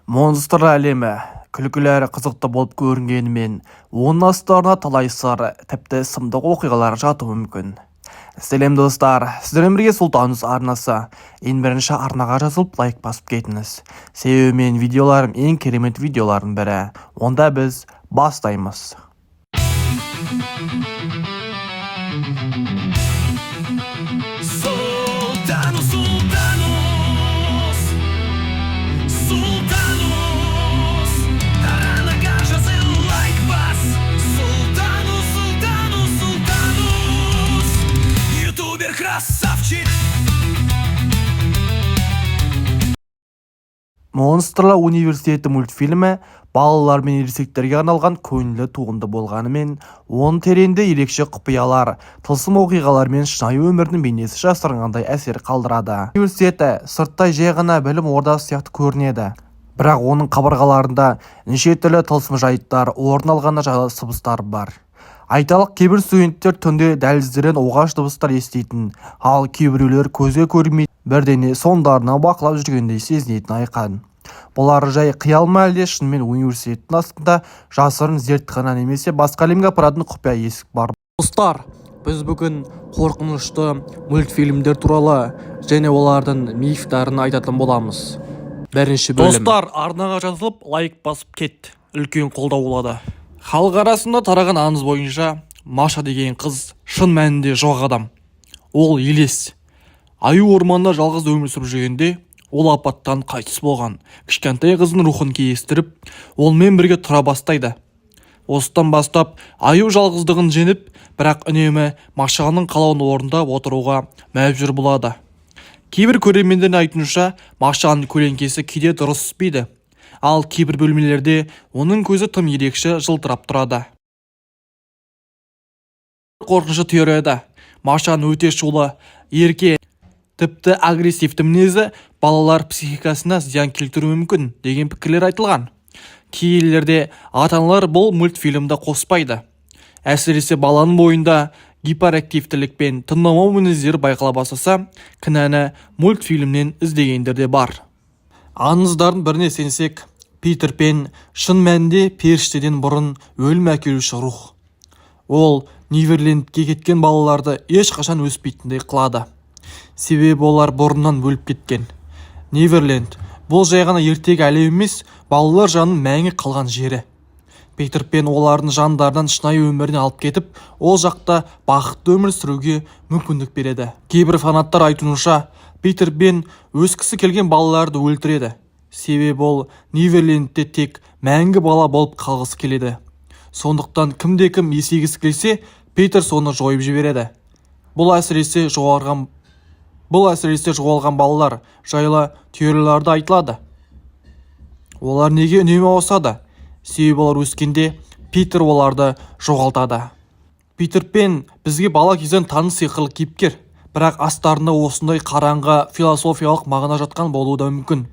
Монстрлар әлемі күлкілі әрі қызықты болып көрінгенімен, оның астарында талай сыр, тіпті сұмдық оқиғалар жатуы мүмкін. Сәлем, достар! Сіздермен бірге Сұлтанұз арнасы. Ең бірінші арнаға жазылып, лайк басып кетіңіз. Себебі менің видеоларым ең керемет видеолардың бірі. Онда біз бастаймыз. Султанус, Султанус, Султанус, Таранаға жазыл лайк бас. Султанус, Султанус, Султанус, ютубер красавчик. «Монстрлар университеті» мультфильмі балалар мен ересектерге арналған көңілді туынды болғанымен, оның тереңінде ерекше құпиялар, тылсым оқиғалар мен шынайы өмірдің бейнесі жасырынғандай әсер қалдырады. Университеті сырттай жай ғана білім ордасы сияқты көрінеді, бірақ оның қабырғаларында неше түрлі тылсым жайттар орын алғаны жайлы сыбыстар бар. Айталық, кейбір студенттер түнде дәліздерден оғаш дыбыстар еститін, ал кейбіреулер көзге көрінбейтін бірдеңе соңдарынан бақылап жүргендей сезінетіні айқын. Бұлар жай қиял ма, әлде шынымен университеттің астында жасырын зертхана немесе басқа әлемге апаратын құпия есік бар? Достар, біз бүгін қорқынышты мультфильмдер туралы және олардың мифтарын айтатын боламыз. Бірінші бөлім. Достар, арнаға жазылып, лайк басып кет. Үлкен қолдау болады. Халық арасында тараған аңыз бойынша, Маша деген қыз шын мәнінде жоқ адам. Ол елес. Аю орманда жалғыз өмір сүріп жүргенде, ол апаттан қайтыс болған кішкентай қыздың рухын кездестіріп, онымен бірге тұра бастайды. Осыдан бастап аю жалғыздығын жеңіп, бірақ үнемі Машаның қалауын орындап отыруға мәжбүр болады. Кейбір көрермендердің айтуынша, Машаның көлеңкесі кейде дұрыс түспейді, ал кейбір бөлмелерде оның көзі тым ерекше жылтырап тұрады. Қорқынышты теорияда Машаның өте шулы, ерке, тіпті агрессивті мінезі балалар психикасына зиян келтіруі мүмкін деген пікірлер айтылған. Кей елдерде ата-аналар бұл мультфильмді қоспайды. Әсіресе баланың бойында гиперактивтілік пен тыңдамау мінездері байқала бастаса, кінәні мультфильмнен іздегендер де бар. Аңыздардың біріне сенсек, Питер Пен шын мәнінде періштеден бұрын өлім әкелуші рух. Ол Неверлендке кеткен балаларды ешқашан өспейтіндей қылады. Себебі олар бұрыннан өліп кеткен. Неверленд бұл жай ғана ертегі әлем емес, балалар жанының мәңгі қалған жері. Питер Пен олардың жандарынан шынайы өміріне алып кетіп, ол жақта бақытты өмір сүруге мүмкіндік береді. Кейбір фанаттар айтуынша, Питер Пен өскісі келген балаларды өлтіреді. Себебі ол Неверлендте тек мәңгі бала болып қалғысы келеді. Сондықтан кімде-кім есейгісі келсе, Питер соны жойып жібереді. Бұл әсіресе жоғалған балалар жайлы теорияларда айтылады. Олар неге үнемі ауысады? Себебі олар өскенде Питер оларды жоғалтады. Питер Пен бізге бала кезден таныс сиқырлы кейіпкер, бірақ астарында осындай қараңғы философиялық мағына жатқан болуы да мүмкін.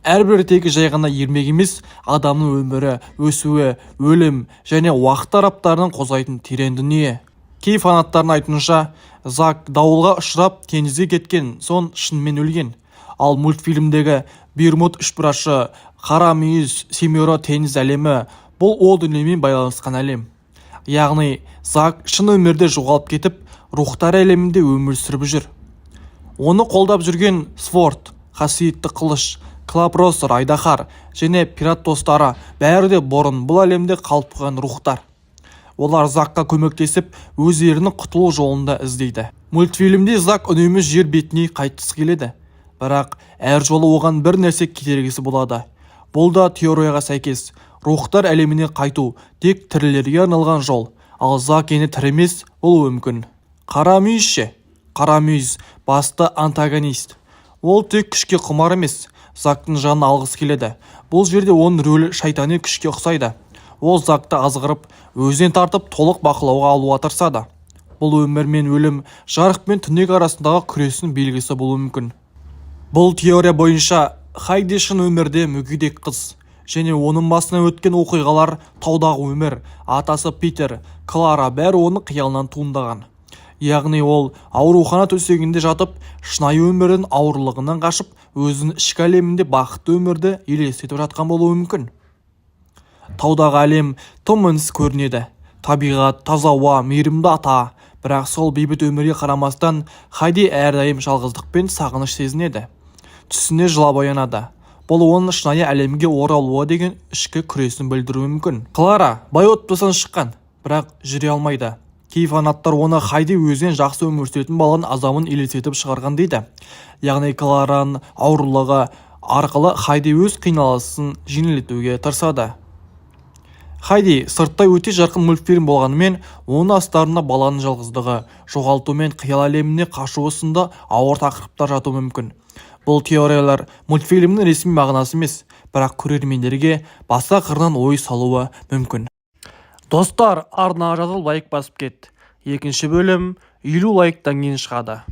Әрбір ертегі жай ғана ермек емес, адамның өмірі, өсуі, өлім және уақыт тараптарын қозғайтын терең дүние. Кей фанаттардың айтуынша, Зак дауылға ұшырап, теңізге кеткен соң шынымен өлген. Ал мультфильмдегі Бермуд үшбұрышы, Қара мүйіз, Семеро теңіз әлемі бұл ол дүниемен байланысқан әлем. Яғни Зак шын өмірде жоғалып кетіп, рухтар әлемінде өмір сүріп жүр. Оны қолдап жүрген Сворд, қасиетті қылыш, Клапросор, айдаһар және пират достары бәрі де бұрын бұл әлемде қалып қойған рухтар. Олар Закқа көмектесіп, өздерінің құтылу жолында іздейді. Мультфильмде Зак үнемі жер бетіне қайтқысы келеді, бірақ әр жолы оған бір нәрсе кедергісі болады. Бұл да теорияға сәйкес, рухтар әлеміне қайту тек тірілерге арналған жол, ал Зак енді тірі емес болуы мүмкін. Қара мүйіз ше? Қара мүйіз басты антагонист. Ол тек күшке құмар емес, Зактың жанын алғысы келеді. Бұл жерде оның рөлі шайтани күшке ұқсайды. Ол Закты азғырып, өзіне тартып, толық бақылауға алуға тырысады. Бұл өмір мен өлім, жарық пен түнек арасындағы күрестің белгісі болуы мүмкін. Бұл теория бойынша, Хайди шын өмірде мүгедек қыз және оның басынан өткен оқиғалар, таудағы өмір, атасы Питер, Клара, бәрі оның қиялынан туындаған. Яғни ол аурухана төсегінде жатып, шынайы өмірдің ауырлығынан қашып, Өзінің ішкі әлемінде бақытты өмірді елестетіп жатқан болуы мүмкін. Таудағы әлем тым мінсіз көрінеді: табиғат, таза ауа, мейірімді ата. Бірақ сол бейбіт өмірге қарамастан, Хайди әрдайым жалғыздық пен сағыныш сезінеді, түсіне жылап оянады. Бұл оның шынайы әлемге оралуға деген ішкі күресін білдіруі мүмкін. Клара бай отбасынан шыққан, бірақ жүре алмайды. Кей фанаттар оны Хайди өзінен жақсы өмір сүретін баланың азабын елестетіп шығарған дейді. Яғни Клараның аурулығы арқылы Хайди өз қиналысын жеңілдетуге тырысады. Хайди сырттай өте жарқын мультфильм болғанымен, оның астарында баланың жалғыздығы, жоғалту мен қиял әлеміне қашуы сынды ауыр тақырыптар жатуы мүмкін. Бұл теориялар мультфильмнің ресми мағынасы емес, бірақ көрермендерге басқа қырынан ой салуы мүмкін. Достар, арнаға жазылып, лайк басып кет. Екінші бөлім 50 лайктан кейін шығады.